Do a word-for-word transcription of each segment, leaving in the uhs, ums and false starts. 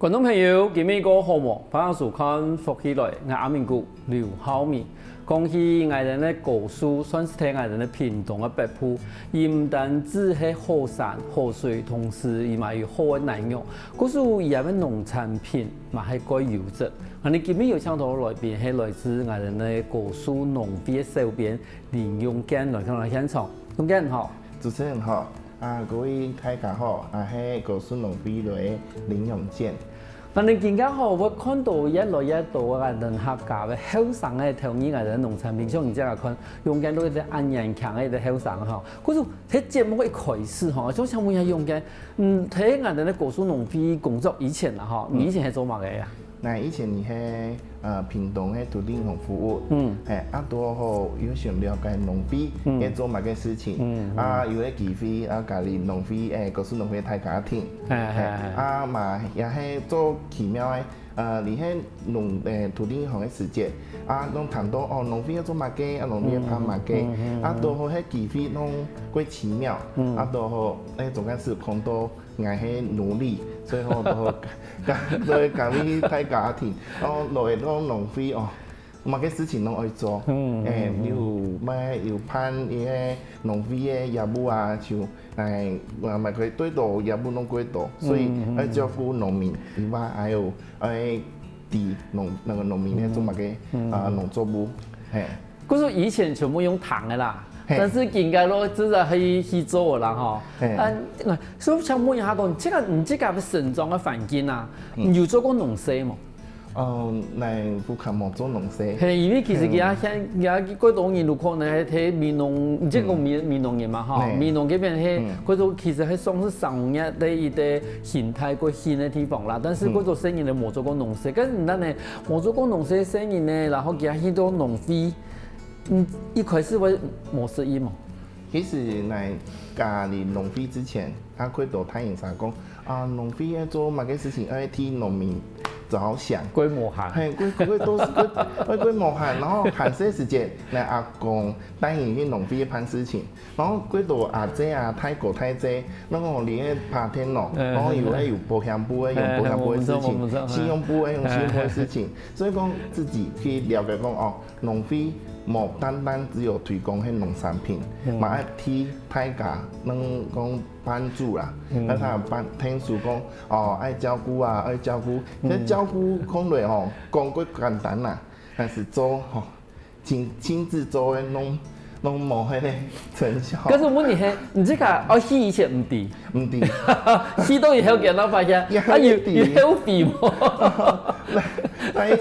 觀眾朋友，今晡日過好無？歡迎收看《福氣來》，𠊎阿明哥劉浩明。講起𠊎等个高樹，算係在𠊎等个屏東个北部，佢毋單止係好山好水，同時佢嘛有好个奶肉，故所佢个農產品嘛係蓋優質。𠊎等今晡日有請到來賓係來自𠊎等个高樹農會个小編林永健來到現場。永健好。主持人好，啊，各位大家好，啊，係高樹農會來个林永健。𠊎等今晡日好，𠊎看到越來越多𠊎等客家个後生个投入𠊎等農產品，像你這樣看，永健都係恁年輕个後生吼。故所在節目个一開始吼，就想問一下永健，嗯，在𠊎等个高樹農會工作以前啦吼，你以前係做麼个呀？ 𠊎以前係，呃，屏東个土地銀行服務，嗯。係，啊，拄好有想了解農會，嗯。係做麼个事情，嗯，嗯。啊，有个機會，啊，加入農會，誒，高樹農會大家庭，係，係，係。啊，嘛，也係做奇妙个，呃，你係農，誒，土地銀行个時節，啊，攏談到，哦，農會愛做麼个，啊，農會愛辦麼个，嗯，嗯，嗯，啊，嗯。拄好个機會攏蓋奇妙，嗯。啊，拄好，誒，總幹事碰到 𠊎係奴隸，所以吼，都，所以家己大家庭，哦，落去到農會哦，麼个事情攏愛做。嗯，誒，嗯，嗯。有賣，有辦一个農會个業務啊，就，誒，嘛，嘛可以對到業務攏過多，所以嗯，嗯，嗯。愛照顧農民，以外還有愛知農，該个農民在做麼个，嗯，嗯。啊，農作物，嘿。 故所以前全部用聽个啦，嘿。但是今晡日咯，真个去，去做个啦吼。嘿。啊，所以想問一下講，這个，你這个成長个環境啊，嗯。你有做過農事無？嗯，𠊎屋下無做農事。嘿，因為其實佢啊，嗯。現，佢啊，過多年有可能係，係美濃，你這个美，嗯。美濃人嘛吼，嘿。美濃這邊係，嗯。過多其實係算係商業个一个形態，過新个地方啦。但是過多細人仔無做過農事，嗯。但是咱呢，無做過農事个細人仔，然後佢啊去到農會， 嗯，一開始會無適應無？其實𠊎加入農會之前，啊，蓋多大人儕講，啊，農會愛做麼个事情，愛替農民著想。蓋無閒。嘿，蓋，蓋多，蓋，蓋，蓋無閒，然後閒些時節，𠊎阿公帶𠊎去農會辦事情，然後蓋多阿姐啊、大哥、大姐，然後你愛拍電腦，嗯，然後又愛有保險簿，愛用保險簿个事情，嗯，嗯，嗯，嗯。信用簿愛用信用簿个事情，所以講自家去了解講，哦， 農會無單單只有推廣該農產品，嗯。嘛愛替大家能講幫助啦。嗯。該佢幫，聽說講，哦，愛照顧啊，愛照顧。嗯。該照顧講來吼，講較簡單啦，但是做吼，親，親自做个攏，攏無該个成效。可是問題係，你這个愛去以前毋知。毋知。去到以後，佢正發現，也啊，有，毋知。有後悔無？那，那，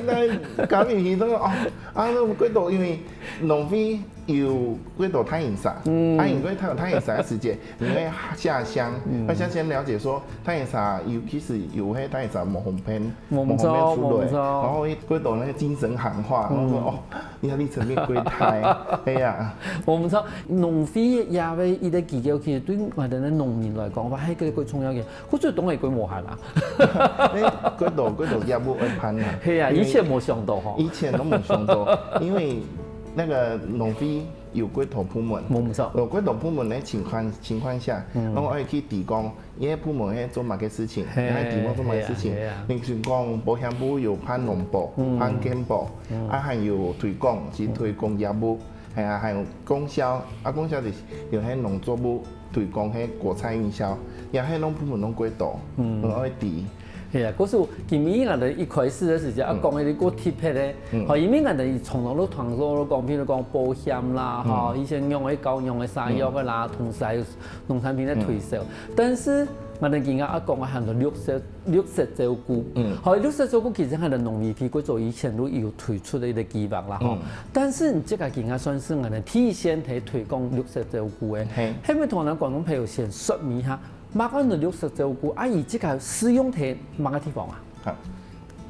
那，剛入去都，哦， 啊，該蓋多，因為農會有蓋多大人儕，嗯。啊，因為大，大人儕个時節，你會下鄉，嗯。會下鄉了解說，大人儕，尤其是有該大人儕無方便，無毋著，無方便出來，無毋著。然後蓋多該精神喊話，嗯。然後說，哦，壓力層面過大，哎呀。無毋著，農會也有一个機構，其實對𠊎等个農民來講，哇，該个蓋重要个。 或者當然蓋無閒啦。誒，蓋多，蓋多業務愛辦啊。係啊，因為以前無想到吼。以前都無想到，因為該个農會有蓋多部門。無毋著。有蓋多部門个情況，情況下，嗯。然後愛去提供，該部門愛做麼个事情，係，愛提供做麼个事情。係啊，係啊。你像講保險簿有辦農保，嗯。辦健保，嗯。啊，還有推廣，去推廣業務。 係啊，還有供銷，啊，供銷就，就係農作物推廣該果菜營銷，也係攏部門攏蓋多，嗯。攏愛知。係啊，故所今晡日𠊎等一開始个時節，啊，嗯。講一个較特別个，嗯。吼，因為𠊎等從頭到尾都講，譬如講保險啦，嗯。吼，以前用个教育个、生育个啦，嗯。同時還有農產品个推銷。嗯。但是𠊎等今晡日啊講个還有綠色 綠色照顧。嗯。好，綠色照顧其實𠊎等農委會較早以前都有推出个一个計畫啦，吼。嗯。但是你這个應該算係𠊎等第一線在推廣綠色照顧个。嘿。係毋係同𠊎等觀眾朋友先說明一下，麼个安到綠色照顧，啊，佢這个適用在麼个地方啊？好，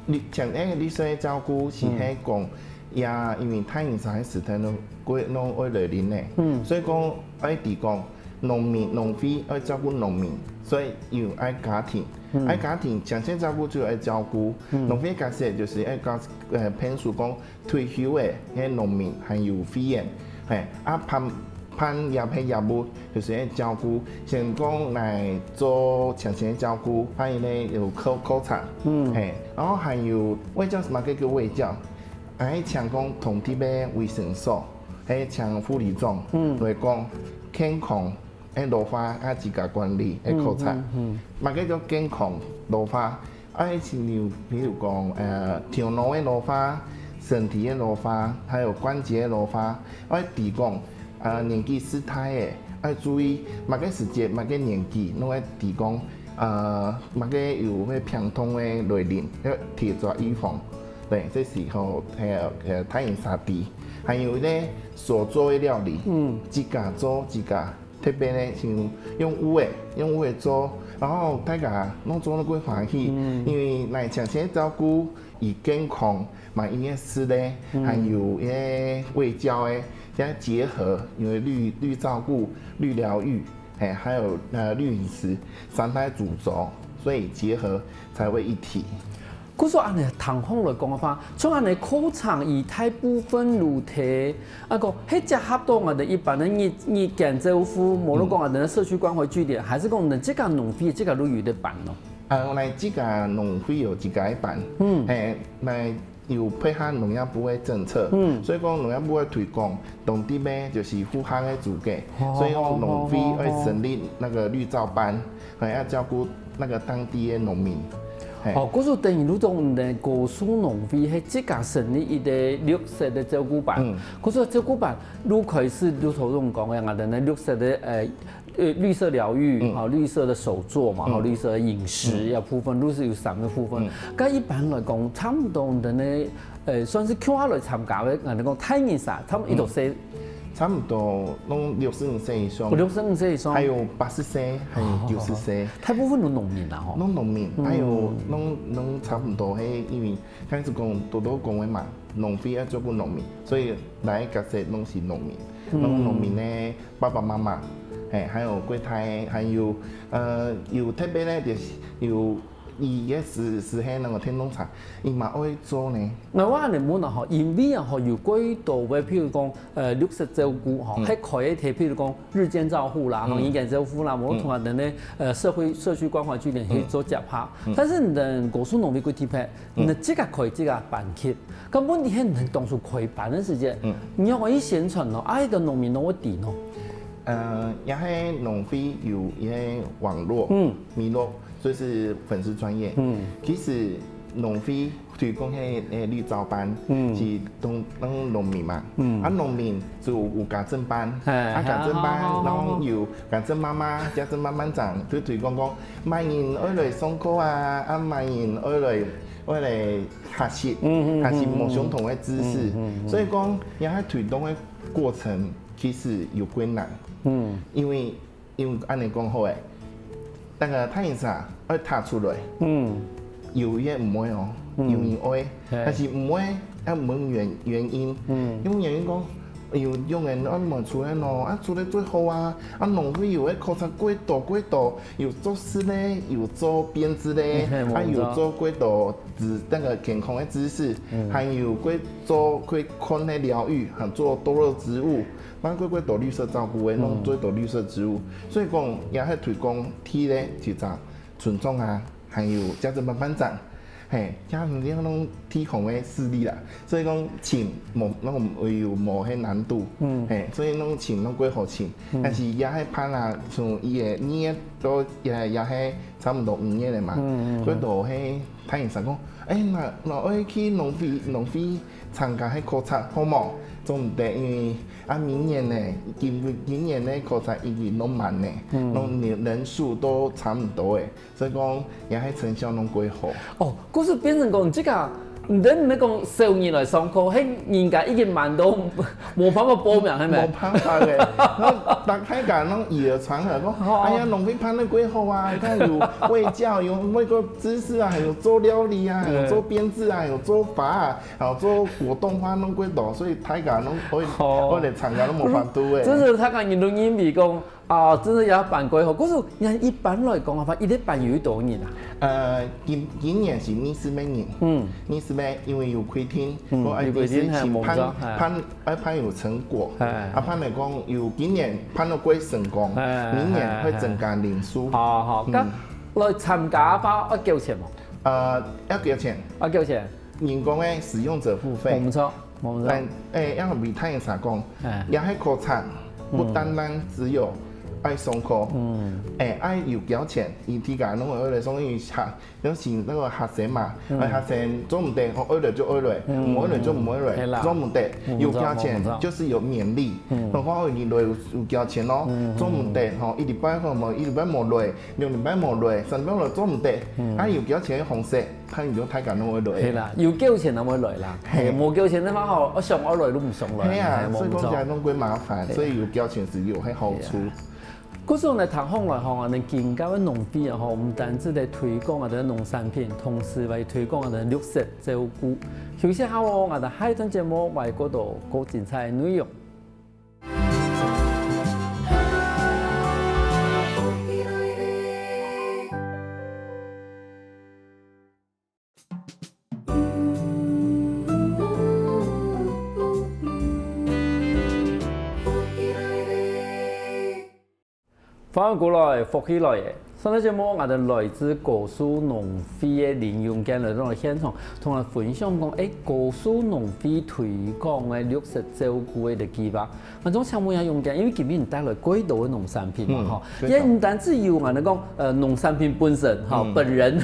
綠，像該綠色照顧係，嗯。係講，也因為大人儕个時代攏，攏愛來臨呢。嗯。所以講，愛提供 農民，農會愛照顧農民，所以有愛家庭，嗯。愛家庭，像先照顧就愛照顧。嗯。農會假設就係愛家，呃，譬如講退休个該農民還有會員，嘿，啊，辦，辦業个業務，就是愛照顧，先講來做前線个照顧，還有呢有課課程，嗯，嘿，然後還有衛教，麼个叫衛教？哎，像講同地个衛生所，還有像護理長，嗯，來講健康个老化啊，自家管理个課程，嗯嗯嗯，麼个叫健康老化？ 愛親像，比如講，呃，頭腦个老化、身體个老化，還有關節个老化，愛提供，呃，年紀適大个，愛注意麼个時節、麼个年紀，攏愛提供，呃，麼个有个病痛个來臨，要提早預防。對，這時候，還有，呃，大人社區，還有呢，手做个料理，嗯，自家做自家 特別呢，像用芋仔，用芋仔做，然後大家攏做得過歡喜，嗯，因為來前線照顧，以健康嘛，因為食个，嗯，還有个衛教个，這樣結合，因為綠綠照顧、綠療癒，嘿，還有呃綠飲食三大主軸，所以結合才會一體。 故所恁呢，聽項來講个話，像恁呢課程，佢大部分就係，啊講，係結合到𠊎兜一般个日日間照護，無論講𠊎兜个社區關懷據點，還係講𠊎兜自家農會自家就有个班咯？啊，𠊎自家農會有自家个班，嗯，嘿，𠊎有配合農業部个政策，嗯，所以講農業部个推廣，當地呢就是復耕个資格，哦，所以講農會會成立那個綠照班， 還要照顧那個當地个農民。嘿。哦，故所等於你講，你个高樹農會係自家成立一個綠色个照顧班。嗯。故所照顧班，你開始你頭先講个，𠊎兜个綠色个，呃，呃，綠色療癒，嗯，吼，綠色个手作嘛，吼，嗯，綠色个飲食，嗯，个部分，你係有三個部分。嗯。該一般來講，差不多你个 呃，算係共下來參加个，𠊎兜講大人社，差不多一到四，嗯，差不多攏六十五歲以上，哦，六十五歲以上。還有八十歲，還有九十歲。哦，大部分都農民啦，吼。攏農民，嗯，還有攏攏差不多，嘿，因為開始講多多講个嘛，農會愛照顧農民，所以來个角色攏是農民，嗯，攏農民个爸爸媽媽，嘿，還有櫃台，還有呃有特別个，就是有 佢个時時係那個電動車，佢嘛愛做呢。𠊎話恁呢問啊吼，因為啊吼，有幾多位，譬如講，呃，綠色照顧吼，嗯，係開一個，譬如講日間照護啦，吼，嗯，日間照護啦，無同啊等等，呃，社會社區關懷據點去做接合。嗯，但是你个高樹農會个地方，嗯，你自家開自家班級，該問題係你當初開班个時節，嗯，你愛去宣傳咯，啊，該農民攏會知咯。呃，也係農會有一個網路，嗯，網路 就是粉絲專頁。嗯。其實農會推廣个个綠照班，嗯，是當當農民嘛，嗯，啊農民就有家政班，嘿，啊家政班，好好好好，然後有家政媽媽、家政媽媽長就推廣講，麼人愛來上課啊，啊麼人愛來愛來學習，嗯嗯，學習無相同个知識，嗯嗯嗯，所以講，也係推動个過程其實有困難，嗯，因為 因為恁呢講好誒，那個大人社愛踏出來，嗯，有个毋會哦，嗯，有人愛，嘿，但是毋會，愛問原原因，嗯，因為原因講，哎喲，有人愛問出來咯，啊，出來最好啊，啊，農會有个課程幾多幾多，有做事咧，有做編織咧，嘿嘿，啊，有做幾多知那個健康个知識，嗯，還有幾做幾款个療癒，還做多肉植物。 蠻過過多綠色照顧个，嗯，攏做多綠色植物。所以講，也係推廣第一个，一隻村長啊，還有家政班班長，嘿，家庭這樣攏提供个事例啦。所以講，請無，攏有無个難度，嗯，嘿，所以攏請攏過好請，嗯，但是也係怕啦，從一月、二月到也也係差不多五月个嘛，嗯嗯嗯，過多个大人社講，哎，那那愛去農會農會 參加个課程，好無？做毋得，因為啊，明年呢，今今年个課程已經攏滿呢，嗯，攏人人數都差毋多誒，所以講也係成效攏過好。哦，故所變成講，這個毋得毋係講少人來上課，係人家已經滿到無辦法報名，係無？無辦法誒，然後大家攏以訛傳訛，講，哦，哎呀，農會辦得過好啊，你看有衛教，有那個知識啊，還有做料理啊，還有做編織啊，還有做法啊， 然後做活動化攏過多，所以大家攏愛，哦，愛來參加攏無法度誒。真係大家人都認為講，啊，真个也辦過吼。可是人一般來講个話，一日辦有幾多人啊？呃，今今年是二十个人，嗯，二十个，因為有規定，嗯，講愛有規定，係，無錯，辦，係，辦，愛辦有成果，係，啊，辦來講有今年辦到過成功，係，明年會增加人數。係，係，係。好，好，嗯。該來參加个話，愛繳錢無？呃，愛繳錢。愛繳錢。 人工个使用者付費。無錯，無錯。但，欸，要比大人啥講，欸，也係課程，嗯，不單單只有愛上課，嗯，欸，愛有繳錢，佢自家攏會愛來上，因為學，尤其那個學生嘛，嗯，欸，學生做毋得，哦，愛來就愛來，嗯，無愛來就無愛來，係啦，做毋得，嗯，有繳錢，無錯，無錯，就是有勉勵，嗯，然後你來有，有繳錢咯，嗯，做毋得，吼，一禮拜可能無，一禮拜無來，兩禮拜無來，三禮拜無來，做毋得，嗯，啊，有繳錢个方式。 看有大家攏會來。係啦，有繳錢正會來啦，係，無繳錢个話吼，愛想愛來都毋想來，係啊，係，無錯。所以講起來攏過麻煩，係啊。所以有繳錢係有个好處。係啊。故所呢，聽起來吼，𠊎等今屆个農會啊吼，毋單止在推廣𠊎等个農產品，同時也推廣𠊎等綠色照顧。休息下哦，𠊎等下一段節目，還有過多過精彩个內容。 歡迎過來，福氣來了！上个節目，𠊎等來自高樹農會个林永健來到現場，同𠊎分享講，欸，高樹農會推廣个綠色照顧个計畫。 𠊎想請問一下永健，因為今日你帶來過多个農產品嘛，嗯，吼，對的。也毋單止有𠊎等講，呃，農產品本身，吼，嗯。本人，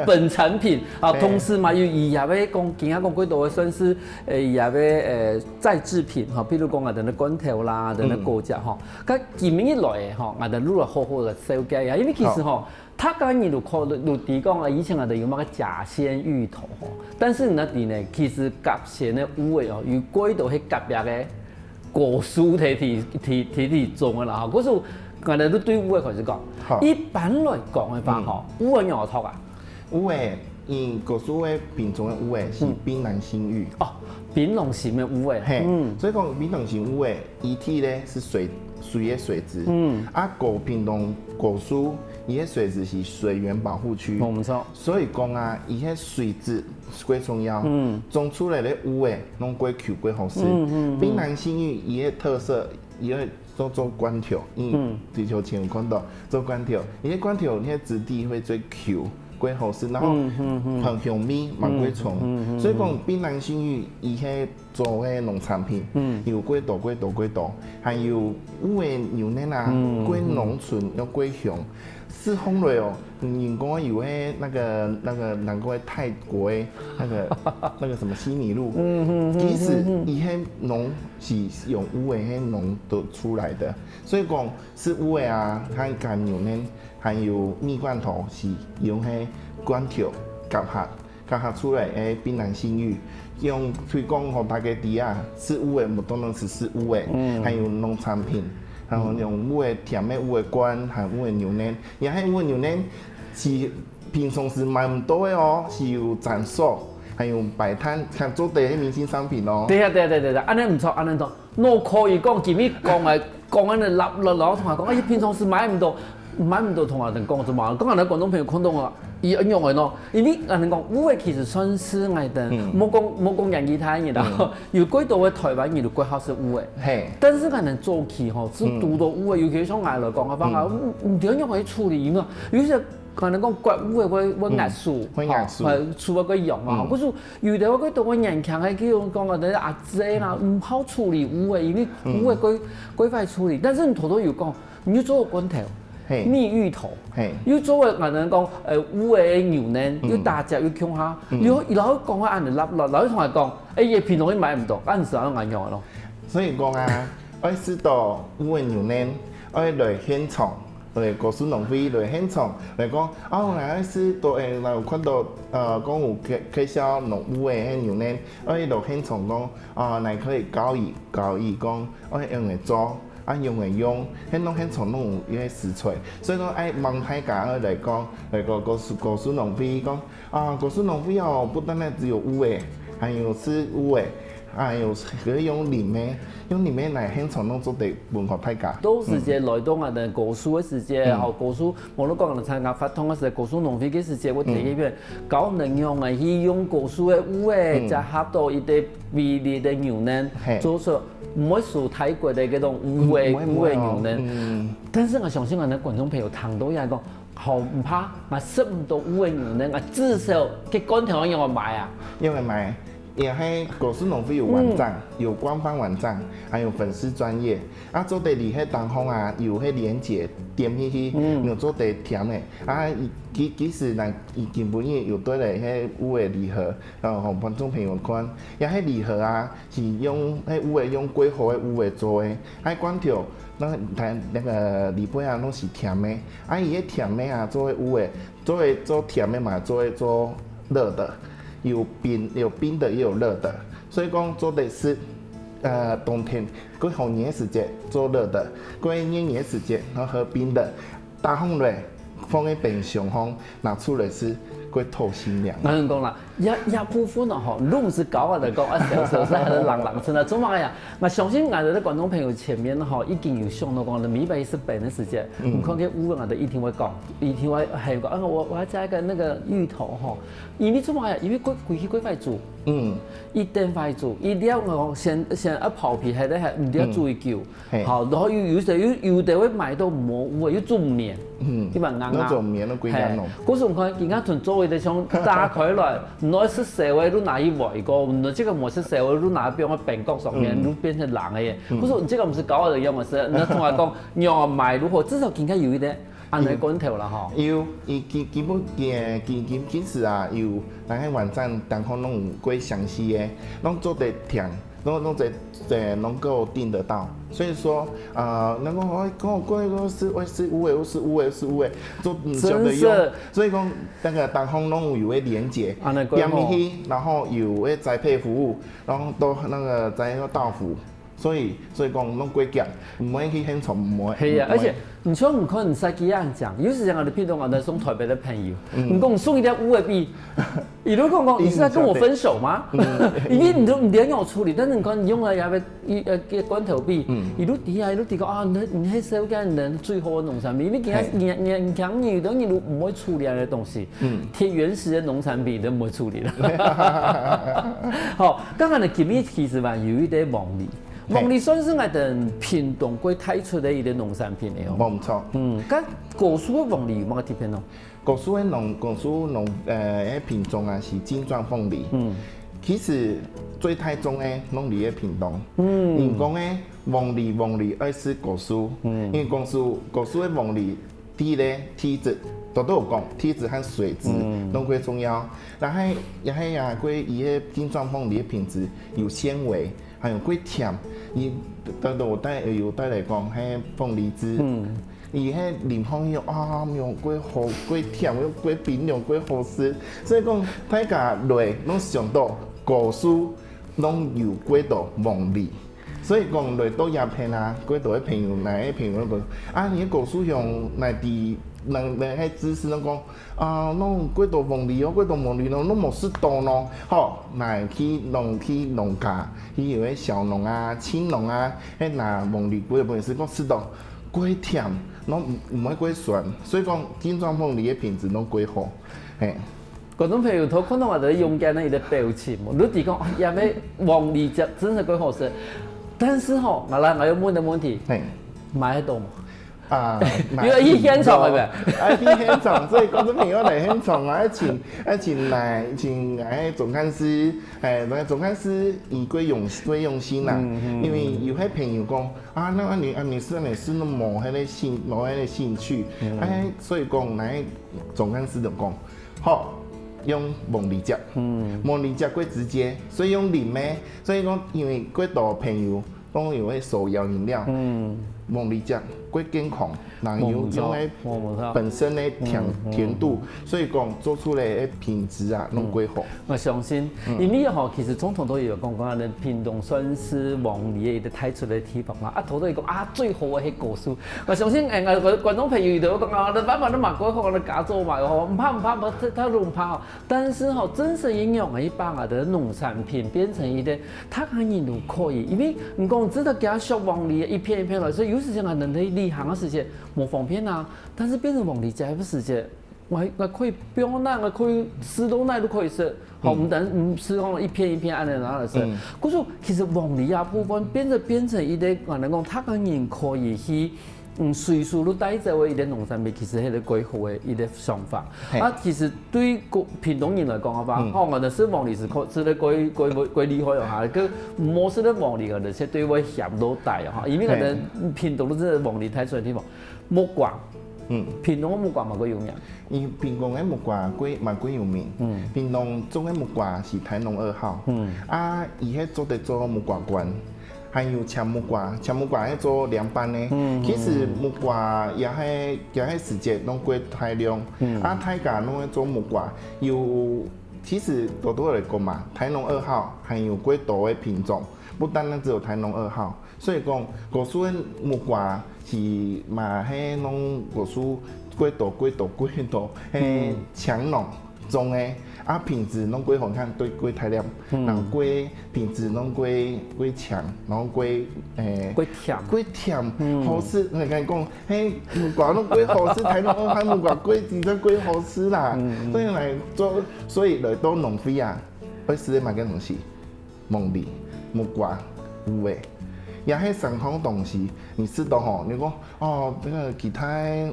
本產品，啊，對。同時嘛，有以下个講，今下講過多个算是，呃，以下个，呃，再製品，吼，比如講啊，等等罐頭啦，等等果醬，嗯。吼。該今日來个，吼，𠊎等就來好好个紹介一下，因為其實，吼，好。 大家人都可能都知講啊，以前啊，都有麼个甲仙芋頭吼，但是你知呢，其實甲仙个芋仔哦，有過多係甲藥个果樹提提提提提種个啦吼。可是，𠊎等就對芋仔開始講。好。一般來講个話吼，嗯。芋仔仰好擇啊？芋仔，嗯，果樹个品種个芋仔是嗯。檳榔心芋。哦，檳榔心个芋仔。嘿，嗯。所以講檳榔心芋仔， 一體呢係水，水个水質。嗯。啊，果檳榔果樹，佢个水質係水源保護區。無錯。所以講啊，佢个水質過重要。嗯。種出來个芋仔，攏過Q過好食。嗯，嗯，嗯。檳榔心芋，佢个特色，佢个做，做罐頭，嗯，嗯。地球前有看到，做罐頭，佢个罐頭，佢个質地會最Q。 過好食，然後嗯，嗯，嗯。很香味，嘛過重。嗯，嗯，嗯，所以講，嗯。檳榔心芋佢係做个農產品，嗯。有過多、過多、過多，還有芋仔牛奶啊，嗯，過濃醇又過香。食起來哦，人講有个那個，那個，人講个泰國个那個，那個什麼西米露，嗯，嗯，嗯，其實嗯，嗯。佢个濃係用芋仔个濃得出來个。所以講，食芋仔啊，還有加牛奶， 還有蜜罐頭係用該罐頭夾下，夾下出來个檳榔心芋，用推廣予大家知啊，食芋仔毋單單係食芋仔，嗯。還有農產品，還有用芋仔甜个芋仔罐，還有芋仔牛奶，也還有芋仔牛奶係平常時買毋到个哦，係有診所，還有擺攤，像做得个明星商品哦。對啊，對啊，對啊，對啊，恁呢毋錯，恁呢毋錯。 哪可以講今日講个，講恁呢立立，然後同𠊎講，哎，平常時買毋到，買毋到同𠊎等講做麼？講恁呢觀眾朋友看到啊，佢恁樣个喏，因為𠊎等講芋仔其實算係𠊎等，嗯。莫講，莫講講其他人啦，嗯。有幾多个台灣人都幾好食芋仔。嘿。但是𠊎等早期吼，係堵到芋仔，嗯。尤其像𠊎來講个話啊，嗯。毋，毋知仰般去處理，因為有些 可能講割芋仔會，會壓手，嗯，會壓手。吼，會手會癢啊，吼。嗯。可是有兜个都會年輕个，譬如講啊，等於阿姊啦，嗯。毋好處理芋仔，因為芋仔，嗯。過，過壞處理。但是你頭頭有講，你又做過罐頭，嘿。蜜芋頭，嘿。又做過，可能講，呃，芋仔个牛奶，嗯。又打汁又共下，嗯。又，然後講話恁呢立立，然後同𠊎講，哎，也平常也買毋到，恁時候恁樣个咯。所以講啊， 愛食到芋仔牛奶，愛來現場，來高樹農會來現場來講，哦，𠊎愛食到，誒，𠊎有看到，呃，講有介，介紹農，芋仔个牛奶，愛來現場講，哦，𠊎可以教佢，教佢講，愛仰仔做，啊，仰仔用，現場現場攏有一个食材，所以講愛望大家愛來講，來講高樹，高樹農會講，啊，高樹農會哦，不單單只有芋仔，還有食芋仔，還有可以用淋个，用淋个來現場攏做得分予大家。到時節來到𠊎等高樹个時節，嗯。吼，高樹，無論講𠊎等參加活動个時節，高樹農會个時節，𠊎第一遍，教𠊎等仰仔去用高樹个芋仔，嗯。結合到一個比例个牛奶，嘿。做出毋會輸泰國个該種芋仔，嗯，毋會，芋仔牛奶。毋會哦，嗯。但是𠊎相信𠊎等觀眾朋友聽到也講， 好，毋怕，𠊎食毋到芋仔牛奶，𠊎至少該罐頭仰仔買啊？仰仔買，也係高樹農會有網站，嗯。有官方網站，還有粉絲專頁。啊，做得在該當中啊，有該連結點入去，嗯。有做得填个。啊，其，其實呢，佢今晡日有帶來該芋仔禮盒，然後予觀眾朋友看，也該禮盒啊， 係用該芋仔，用過好个芋仔做个。該罐頭，該該該个裡背啊，攏係甜个。啊，佢个甜个啊，做个芋仔，做个做甜个嘛，做个做熱个，有冰有冰个，也有熱个。所以講做得食，呃，冬天，過好熱个時節做熱个，過熱熱个時節，然後喝冰个。 打開來，放在冰箱項，拿出來食，過透心涼。𠊎同你講啦，這這部分哦吼，攏毋係教𠊎等講啊，小小事還係冷冷清啊，做麼个呀？𠊎相信𠊎等个觀眾朋友前面吼，已經有想到講，每擺食冰个時節，嗯。你看該芋仔，𠊎等一定會講，一定會還有講，啊，我我要加一個那個芋頭吼，因為做麼个呀？因為過過去過快煮，嗯。一定快煮，一定要哦，先先要刨皮，還得還毋得煮久。嗯。 嘿。好，然後有有時有有个會買到無有个，又做毋綿，嗯，基本上啊，那種綿都歸家弄。嘿，故所你看，人家同做一個像打開來，你愛食燒个，你拿去煨過，你這個無食燒个，你拿去放在冰角上面，嗯。你變成冷个。嗯。故所你這個毋係教𠊎等仰仔食，你同𠊎講，仰仔買如何，至少人家有一個恁樣个罐頭啦吼。有，佢基基本个基基基石啊，有，但係網站當中攏有過詳細个，攏做得聽。 攏攏在在能夠訂得到。所以說，呃，能夠哎，跟我過一個是我是芋仔，我是芋仔，是芋仔，做嗯，真是。所以講，那個當中攏有个連結，恁樣過吼。點入去，然後有个宅配服務，然後到那個宅配到府，所以所以講攏過遽，毋會去現場，毋會。係啊，毋會。而且你像你看，你設計恁樣講，有時間𠊎等譬如講，𠊎等送台北个朋友，嗯。你講送一條芋仔俾 佢就講講，你是在跟我分手嗎？嗯。因為你都你了解我處理，但是你看你用了也被一呃个罐頭比，嗯。佢都知啊，佢都知講啊，你你係世界人最好个農產品，因為今天嘿。你你你你有的人都毋會處理恁樣个東西，嗯。忒原始个農產品都毋會處理了。好，剛剛呢，今日其實嘛有一個黃梨，嘿。黃梨算係𠊎等屏東過大出个一個農產品了哦。無錯。嗯，該高樹个黃梨有麼个特別呢？ 高樹个農高樹農呃个品種啊係金鑽鳳梨。嗯。其實最大宗个攏在个屏東。嗯。人講个黃梨黃梨愛食高樹，嗯。因為高樹高樹个黃梨地个地質，都都有講地質和水質，嗯。攏過重要。然後也係啊，過佢个金鑽鳳梨个品質有纖維，還有過甜，佢都都有帶有帶來講，還有鳳梨汁。嗯。 佢个臨行又啊，又過好，過甜，又過冰涼，過好食。所以講，大家來攏想到高樹攏有過多黃梨。所以講，來到這片啊，過多个朋友，哪个朋友都講，啊，你个高樹鄉哪地，哪哪个知識攏講，啊，攏過多黃梨哦，過多黃梨咯，攏無食到咯。吼，哪去攏去農家，去有个小農啊、青農啊，該拿黃梨過个本事，講食到 過甜，然後毋毋會過酸，所以講金鑽鳳梨个品質攏過好，嘿。觀眾朋友，都看到𠊎兜用緊个一個表情，你知講，啊，也係黃梨汁，真係過好食。但是吼，𠊎來，𠊎又問个問題，嘿。買得到無？啊，因為去現場个咩？啊，去現場，所以觀眾朋友來現場啊，愛請，愛請來，請來總幹事，哎，來總幹事，佢過用，過用心啦，嗯，嗯。因為有个朋友講， 啊，該恁樣恁樣食恁樣食，都無該個興，無該個興趣。嗯。哎，所以講，𠊎總幹事就講，好，用黃梨汁。嗯。黃梨汁過直接，所以用淋个。所以講，因為過多朋友攏有該手搖飲料。嗯。黃梨醬，過健康，然後有用个本身个甜甜度，所以講做出來个品質啊，攏過好。我相信，因為吼，其實總統都有講講，屏東算是黃梨个一個產出个地方嘛。啊，頭頭講啊，最好个係果蔬。我相信，哎，我觀眾朋友都講啊，你爸爸都買過好，你家做嘛，吼，毋怕毋怕，毋怕，太太毋怕吼。但是吼，真實應用个一般啊的農產品變成一個，大家人都可以，因為你講真的給他削黃梨一片一片來，所以有時間啊，人在旅行个時間無方便啊，但是變成黃梨加一个時間。 我我可以不用拿，我可以食到哪都可以食。好，我们等嗯吃吼一片一片按呢拿来食。可是其實黃梨啊部分變成變成一个，可能講他个人可以去，嗯，隨手都帶走个一个農產品，其實係个過好个一个想法。啊，其實對个屏東人來講个話，吼，可能食黃梨係可食个過过过厲害哦哈，个無食个黃梨可能係對會嫌到大哦哈，因為可能屏東都係黃梨太出个地方。 木瓜，嗯，屏東个木瓜嘛个有名。因屏東个木瓜个嘛个有名，嗯，屏東種个木瓜係台農二號，嗯，啊，佢係做得做木瓜乾，還有青木瓜，青木瓜係做涼拌个。嗯，其實木瓜也係也係時節攏過大量，嗯，啊，大家攏會做木瓜，有其實多多來講嘛，台農二號還有過多个品種，不單單只有台農二號。 所以講，果樹个木瓜係嘛係攏果樹過多過多過多，係青農種个，啊品質攏過好看，對過大粒，然後過品質攏過過強，然後過誒過甜，過甜，好食。你看講，嘿，木瓜攏過好食，台灣海木瓜過真正過好食啦。所以來做，所以來到農會啊，愛食个麼个東西？ 黃梨、木瓜、烏瓜，也係相同東西。你食到吼，你講哦，這個其他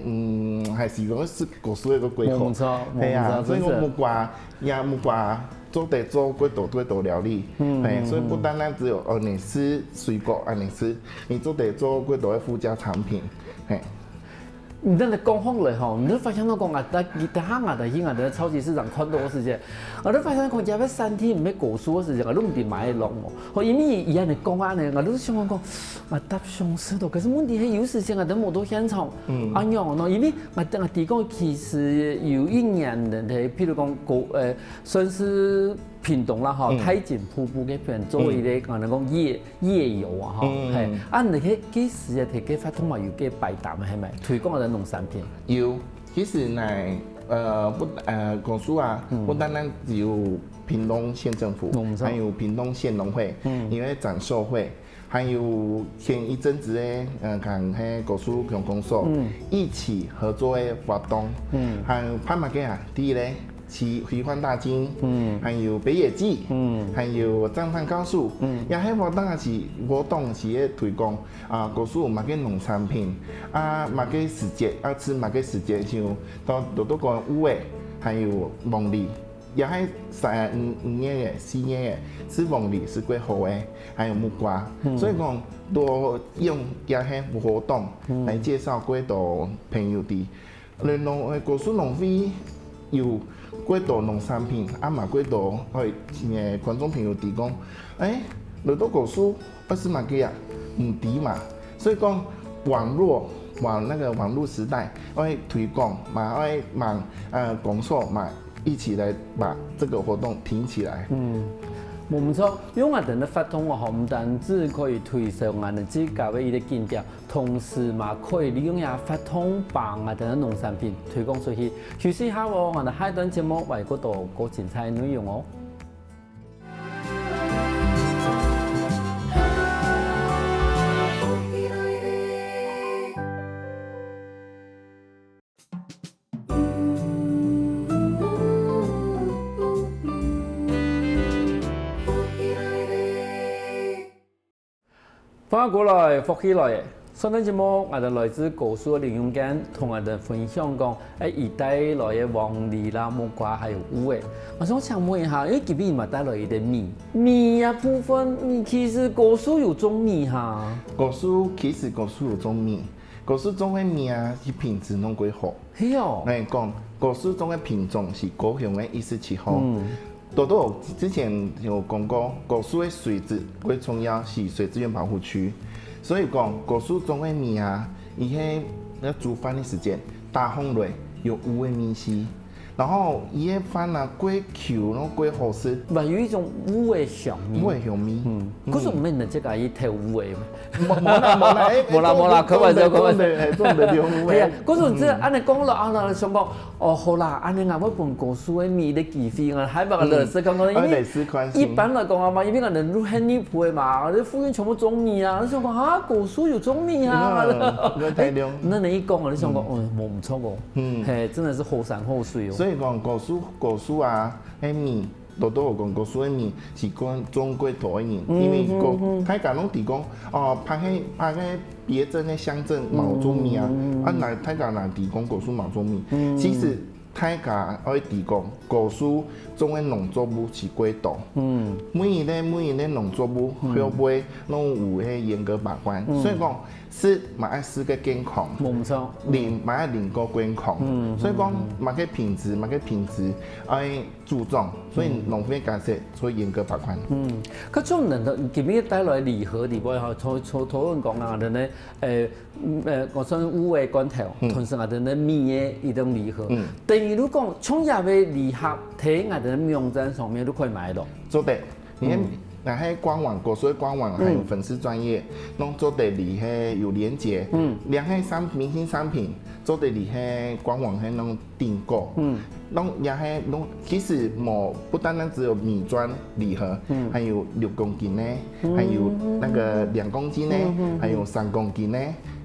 嗯，還係講食果蔬个過好。無錯，係啊，無錯，所以講真的木瓜，也木瓜做得做過多過多料理。嗯，係，所以不單單只有哦，你食水果啊，你食，你做得做過多个附加產品。係，你真的講好了吼，你就發現到講啊，但但下啊，但去啊，等超級市場看到个時間，我就發現講，這个產地毋係果蔬个時間，我都毋知買得落哦。吼，因為伊安尼講安尼，我就想講，啊，搭上市咯。可是問題係有時間啊，等無到現場，嗯，啊樣咯，因為我我提供其實有一年的，譬如講果，呃，算是屏東啦吼，太井瀑布該片做一個可能講夜夜遊啊吼，係，啊，你該該時啊，提該活動嘛有該擺攤係咪？推廣个農產品。 有，其實呢，呃，不，呃，果樹啊，不單單只有屏東縣政府，還有屏東縣農會，因為展售會，還有前一陣子个，呃，看該果樹鄉公所，一起合作个活動，還有拍麼个啊？第一咧，奇奇幻大驚，還有北野祭，還有讚嘆高樹，也係活動啊是活動是个推廣。 啊，果樹有麼个農產品，啊，麼个時節，啊，食麼个時節，像到到到講烏瓜，還有黃梨，也係三五五月个、四月个，食黃梨係過好个，還有木瓜。所以講，多用也係活動來介紹過多朋友知。 然後，誒，果樹農會有過多農產品，啊嘛過多，誒，觀眾朋友提供，誒，來到果樹，愛食麼个啊？毋知嘛。所以講，網絡，網那個網絡時代，愛推廣嘛，愛忙，呃，工作嘛，一起來把這個活動挺起來。嗯，無毋著，用𠊎等个活動哦，吼，毋單止可以推銷𠊎等自家个一個景點， 同時嘛可以利用這活動把𠊎等个農產品推廣出去。休息一下哦，𠊎等下一段節目還有過多過精彩个內容哦。 歡迎過來，福氣來了！上段節目，𠊎等來自果樹个林永健，同𠊎等分享講，誒，佢帶來个黃梨啦、木瓜還有烏瓜。𠊎想請問一下，因為今晡日嘛帶來一個米，米啊部分，嗯，其實果樹有種米哈？果樹，其實果樹有種米，果樹種个米啊，佢品質攏過好。 係哦。𠊎講，果樹種个品種係高雄个一四七號。嗯。多多之前有講過，果樹个水質最重要係水資源保護區。所以講，高樹種个米啊，佢係愛煮飯个時節，打紅來有烏个味緒，然後佢个飯啊，過Q，然後過好食，還有一種烏个香味。烏个香味。嗯，可是毋免自家去偷烏个。無，無啦，無啦，欸，無啦，無啦，開玩笑，開玩笑。種得，種得，種得，種得烏个。哎呀，可是這恁樣講了啊，那想講， 哦，好啦，恁樣𠊎會分高樹个米个機會啊，還把个類似剛剛，因為嗯，類似關心。一般來講啊嘛，因為𠊎等路很離譜个嘛，這附近全部種米啊，就想講啊，高樹有種米啊。嗯，那大量。哎，那你一講，我就想講，嗯，無毋著哦。嗯。嘿，真的是好山好水哦。所以講，高樹，高樹啊，該米，多多有講，高樹个米是講種過多个人，嗯，因為高，嗯，嗯。大家攏知講，哦，別个，別个別鎮个鄉鎮無種米啊，嗯，嗯，嗯。啊，來大家哪知講高樹無種米？嗯。其實 大家愛知講，高樹種个農作物是幾多。嗯。每一個，每一個農作物，嗯。會毋會攏有該嚴格把關。嗯。所以講，食嘛愛食个健康，無毋著。啉嘛愛啉个健康。嗯，所以講，嗯，嗯。麼个品質，麼个品質愛注重，所以農會解釋，所以嚴格把關。嗯，可是𠊎等今日帶來禮盒裡背吼，討，討，討論講啊，人呢，呃， 嗯，呃，𠊎算烏个罐頭，嗯。同時𠊎等个米个一種禮盒。嗯。等於如果像這个禮盒，在𠊎等个網站上面都可以買到。做得，你看，嗯。若係官網，高樹个官網，嗯。還有粉絲專頁，攏做得你係有連結。嗯。連係商，明星商品，做得你係官網係攏訂購。嗯。攏也係攏，其實無，不單單只有米磚禮盒，嗯。還有六公斤个，嗯。還有那個兩公斤个，嗯，嗯，嗯。還有三公斤个，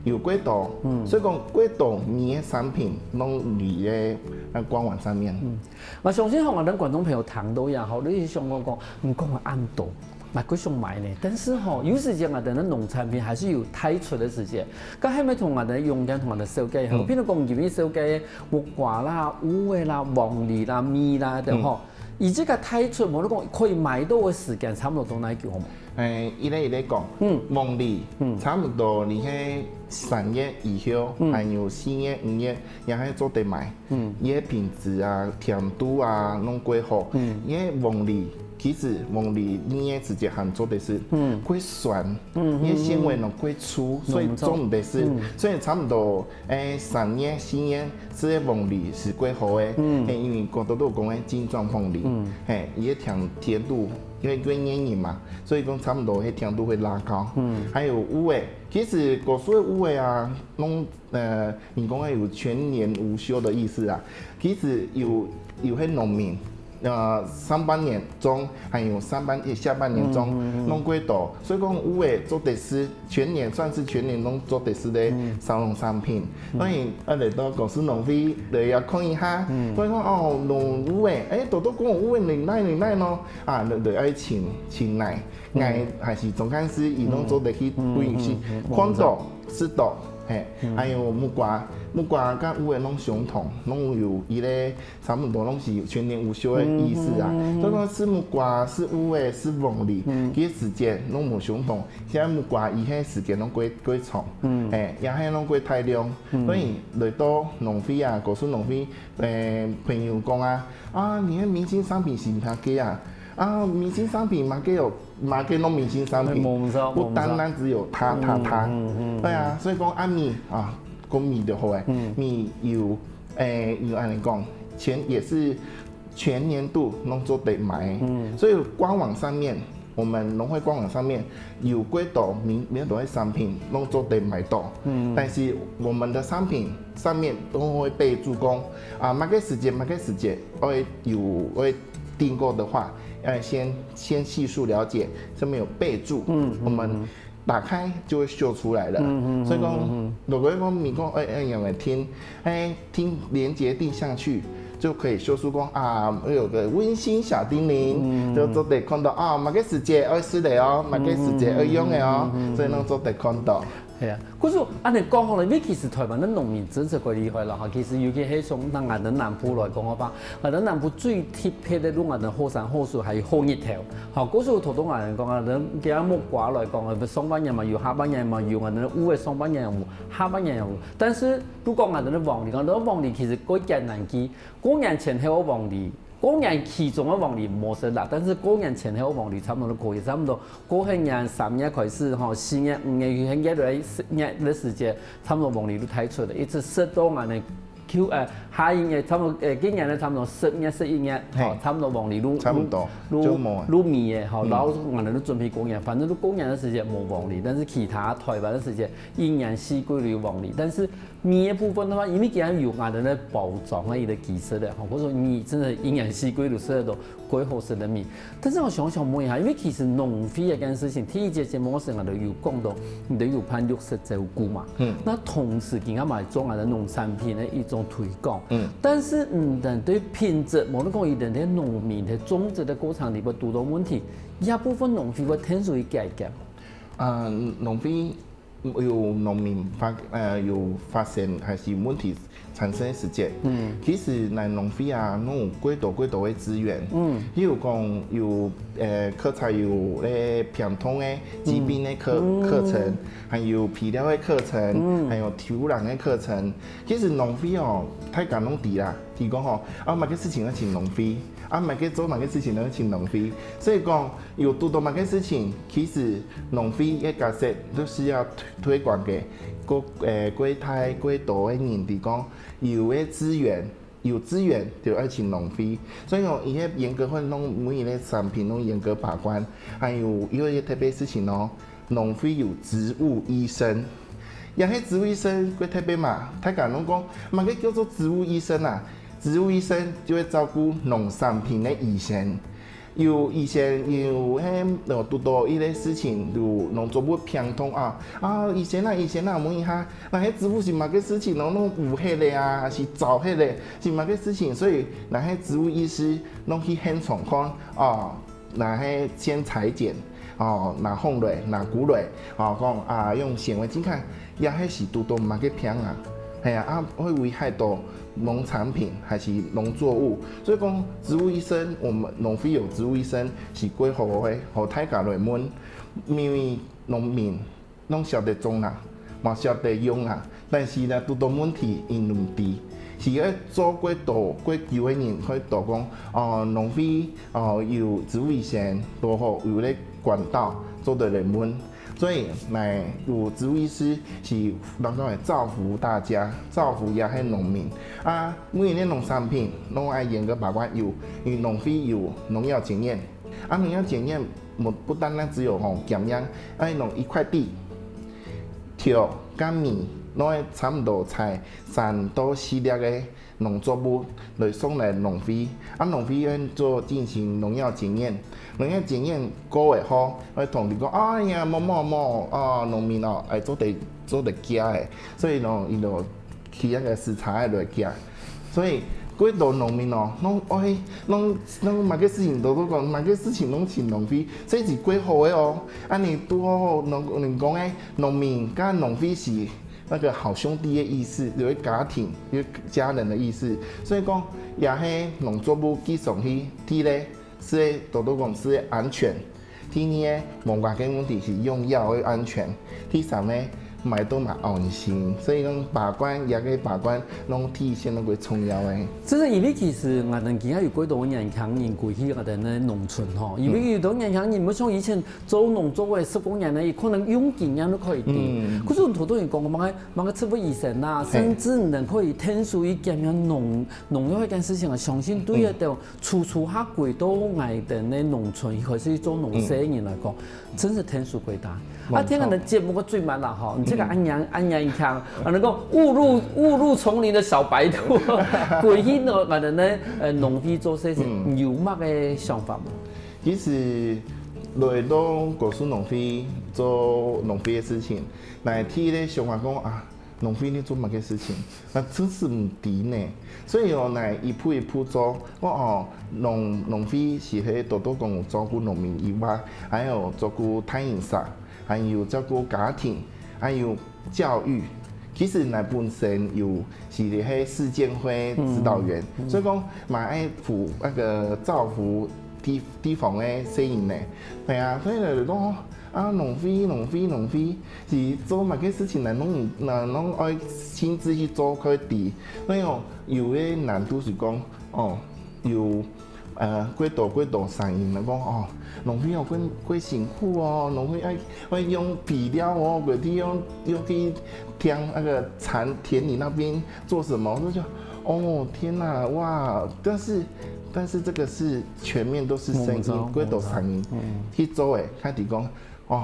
有幾多。嗯。所以講，幾多米个產品，攏在該官網上面。嗯。𠊎相信吼，𠊎等觀眾朋友聽到也好，你想講講，你講个恁多， 嘛，𠊎想買呢。但是吼，有時節啊，等等農產品還是有退出个時節。該係毋係同𠊎等用家同𠊎等紹介好？嗯。譬如講，今日紹介个木瓜啦、烏个啦、黃梨啦、米啦等吼，嗯。佢這個退出，無你講可以買到个時間，差不多到哪久好無？欸，一個一個講，嗯。黃梨，嗯。差不多你係三月以後，嗯。還有四月、五月，也還做得買。 嗯。佢个品質啊、甜度啊，攏過好。嗯。佢个黃梨，其實黃梨你个直接還做得食，嗯。過酸，嗯，佢个纖維呢過粗，嗯。所以做毋得食。嗯。所以差不多，欸，三月、四月，這个黃梨係過好个。嗯。嘿，因為過多都講个精裝黃梨，嗯。嘿，佢个甜，甜度，因為過黏人嘛，所以講差不多，該甜度會拉高。嗯。還有烏个，其實高樹个烏个啊，攏 呃，人講个有全年無休的意思啊。其實有，有个農民，呃，上半年種，還有上半，下半年種，嗯，嗯，嗯。攏過多。所以講，有个做得食，全年算是全年攏做得食个，嗯。小農產品。嗯。所以，啊，來到高樹農會，來要看一下。嗯。所以講，哦，農，有个，欸，多多講有个，你來，你來喏。啊，來，來愛請，請來。 𠊎還係總幹事，佢攏做得去分析，嗯，嗯，嗯，嗯，看到、食到，嘿，嗯。還有木瓜，木瓜佮烏个攏相同，攏有一個差不多攏係全年無休个意思啊。嗯，嗯，嗯，嗯。所以講食木瓜、食烏个、食黃梨，嗯。其實時間攏無相同。像木瓜，佢个時間攏過，過長，嗯。嘿，也係攏過大量。嗯。所以來到農會啊，高樹農會，欸，朋友講啊，啊，你个明星商品係麼个啊？啊，明星商品麼个有 麼个攏明星商品，無錯，不單單只有他，無錯。他，他。嗯，嗯，嗯，對啊，嗯。所以講啊，米啊，講米就好欸。嗯。米有，欸，有恁樣講，全，也是全年度攏做得買。嗯。所以官網上面，我們農會官網上面有幾多名，名多个商品攏做得買到。嗯。但是我們的商品上面都會備註講，啊，麼个時節，麼个時節，愛有，愛訂購的話，要先 先細數了解，上面有備註，嗯，嗯，我們打開就會秀出來了。嗯，嗯，所以講，嗯，嗯，嗯。如果講你講，欸，欸，有人聽，欸，聽連結點下去，就可以秀出講啊，有個溫馨小叮嚀，嗯。就做得看到啊，麼个時節愛食个哦，麼个時節愛用个哦，嗯，嗯，嗯，嗯，嗯。所以攏做得看到。 係啊，可是恁樣講好了，因為其實臺灣个農民真係過厲害了哈。其實尤其係從𠊎等南部來講个話，𠊎等南部最特別个，就𠊎等好山好水，還有好日頭。好，故所頭頭𠊎等講啊，𠊎等木瓜來講啊，上半年嘛有，下半年嘛有，𠊎等烏个上半年有，下半年有。但是如果𠊎等个黃梨，𠊎等个黃梨其實過艱難期，過年前後个黃梨，過年期中个黃梨無食啦，但是過年前後黃梨差不多都可以，差不多過後年三月開始吼，四月、五月、六月、十月个時節，差不多黃梨都大出了，一直食到恁呢。九呃，下一月差不多呃，今年呢差不多十月、十一月，吼，差不多黃梨都差不多都就無啊。都尾个吼，然後我們都準備過年，反正都過年个時節無黃梨，但是其他台灣个時節一年四季都有黃梨，但是 米个部分个話，因為佢有佢个包裝个一個機制个吼，或者說你真的一年四季都食得到蓋好食个米。但是𠊎想想問一下，因為其實農會這件事情，第一節節目个時候𠊎都有講到，你都有辦綠色照顧嘛。嗯。那同時佢也嘛做𠊎个農產品个一種推廣。嗯。但是嗯，等對品質，無論講佢等在農民在種植个過程裡背堵到問題，這部分農會會天數去解決。啊，農會 有農民發呃有發現還係問題產生个時節，嗯，其實𠊎農會啊，攏有蓋多蓋多个資源，嗯，比如講有呃課程有咧病蟲个、疾病个課課程，還有肥料个課程，還有土壤个課程。其實農會哦，大家攏知啦，佢講吼，啊麼个事情愛請農會，啊麼个做麼个事情愛請農會，所以講 有堵到麼个事情，其實農會个角色就係愛推推廣个，過呃過大過多个人知講，有个資源，有資源就愛請農會。所以哦，佢个嚴格會弄每一個產品攏嚴格把關，還有有一個特別事情哦，農會有植物醫生。 也係植物醫生蓋特別嘛，大家攏講麼个叫做植物醫生啊？植物醫生就會照顧農產品个醫生。有醫生有係堵到一個事情，有農作物病蟲啊，啊醫生啊醫生啊，問一下，該係植物係麼个事情哦，攏烏黑个啊，還係燥黑个，係麼个事情？所以該係植物醫師攏去現場看啊。 若係先採檢，哦，拿糠來，拿鈷來，哦，講啊用顯微鏡看，也係堵到麼个病啊，係啊，啊會危害到農產品還係農作物。所以講，植物醫生，𠊎等農會有植物醫生係蓋好个，好大家來問，因為農民 攏曉得種啊，嘛曉得用啊，但是呢堵到問題佢毋知，係愛做蓋多蓋久个人會知講，哦，農會哦有植物醫生，堵好有个管道做得來問。所以𠊎有植物醫師係當中來造福大家，造福也係農民。啊每一個農產品攏愛嚴格把關，有，因為農會有農藥檢驗。 啊農藥檢驗，毋不單單只有吼檢驗，愛用一塊地，稻佮米，攏愛差毋多採三到四粒个農作物來送來農會，啊農會愛做進行農藥檢驗。農藥檢驗過个後，愛同你講，哎呀，無無無，哦，農民哦，愛做得做得加个，所以呢，佢就 去該个市場來寄。所以蓋多農民哦，攏愛攏攏麼个事情都都講，麼个事情攏請農會，這係蓋好个哦。恁仔堵好好農人講个，農民佮農會係那個好兄弟个意思，有個家庭，有個家人个意思。所以講，也係農作物寄上去，第一个係堵堵講係安全。 第二个，無關个問題係用藥个安全。第三个，買到嘛安心。所以講把關，這個把關，攏體現到蓋重要个。真个，因為其實𠊎等今下有蓋多年輕人歸去𠊎等个農村吼，因為有兜年輕人毋像以前做農作个十過年个，可能用經驗都可以知。嗯。可是有兜人講，麼个麼个植物醫生啊，甚至能可以天數一檢驗農農藥這件事情啊，相信對該兜 初初下歸到𠊎等个農村開始做農事个人來講，真係天數蓋大。啊聽𠊎等節目个最慢啦吼，你這個恁樣恁樣聽，啊能夠誤入誤入叢林的小白兔，歸去呢，𠊎等呢，呃，農會做事情，有麼个想法無？其實來到高樹農會做農會个事情，𠊎第一个想法講啊， 農會愛做麼个事情，𠊎真係毋知呢。所以哦，𠊎一步一步做，𠊎哦，農農會係係堵堵講有照顧農民以外，還有照顧大人儕，還有照顧家庭，還有教育。其實𠊎本身有係係係世建會指導員，所以講嘛愛服那個造福地地方个細人呢。係啊，所以就講 啊農會農會農會，係做麼个事情𠊎攏𠊎攏愛親自去做較知。所以哦，有个難度係講，哦，有呃，幾多幾多聲音，講哦，農會哦，過過辛苦哦，農會愛愛用肥料哦，過去用用去填那個田田裡那邊做什麼，我就覺得哦天哪，哇！但是但是這個是全面都是聲音，幾多聲音，去做誒，開始講哦，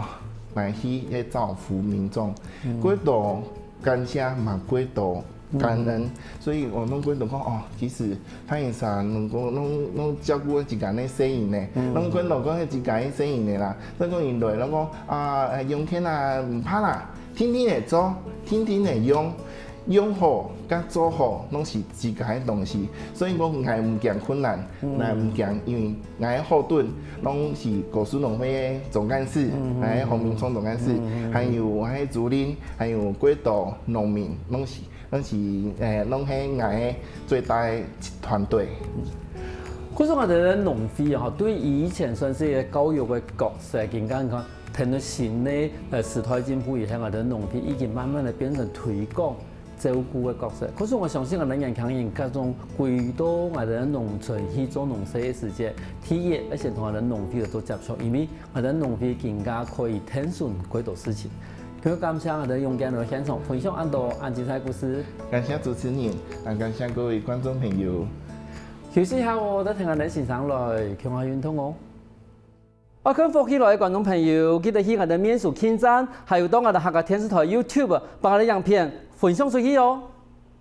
來去去造福民眾，幾多感謝嘛幾多感恩，所以我攏幾多講哦，其實 大人儕攏講，攏攏照顧自家个細人呢，攏管到講自家个細人呢啦。所以講𠊎來攏講啊，用田啊毋怕啦，天天會做，天天會用，用好佮做好攏是自家个東西。所以講𠊎毋驚困難，𠊎毋驚，因為𠊎个後盾攏是高樹農會个總幹事，𠊎个黃明聰總幹事，還有𠊎个主任，還有幾多農民，攏是 但是，誒，攏係𠊎个最大个團隊。故所𠊎兜个農會吼，對以前算是一個教育个角色，今下你看，跈等新个，呃，時代進步以後，𠊎兜農會已經慢慢个變成推廣、照顧个角色。故所𠊎相信𠊎兜年輕人，該種歸到𠊎兜農村去做農事个時節，第一，愛先同𠊎兜農會來做接觸，因為 𠊎兜農會今下可以跈等幾多事情。今日感謝𠊎兜勇健來現場分享恁多恁精彩故事。感謝主持人，也感謝各位觀眾朋友。休息一下哦，再跈等𠊎兜先生來共下運動哦。愛看福氣來个觀眾朋友，記得去𠊎兜面書網站，還有到𠊎兜客家電視台YouTube，幫𠊎兜影片分享出去哦。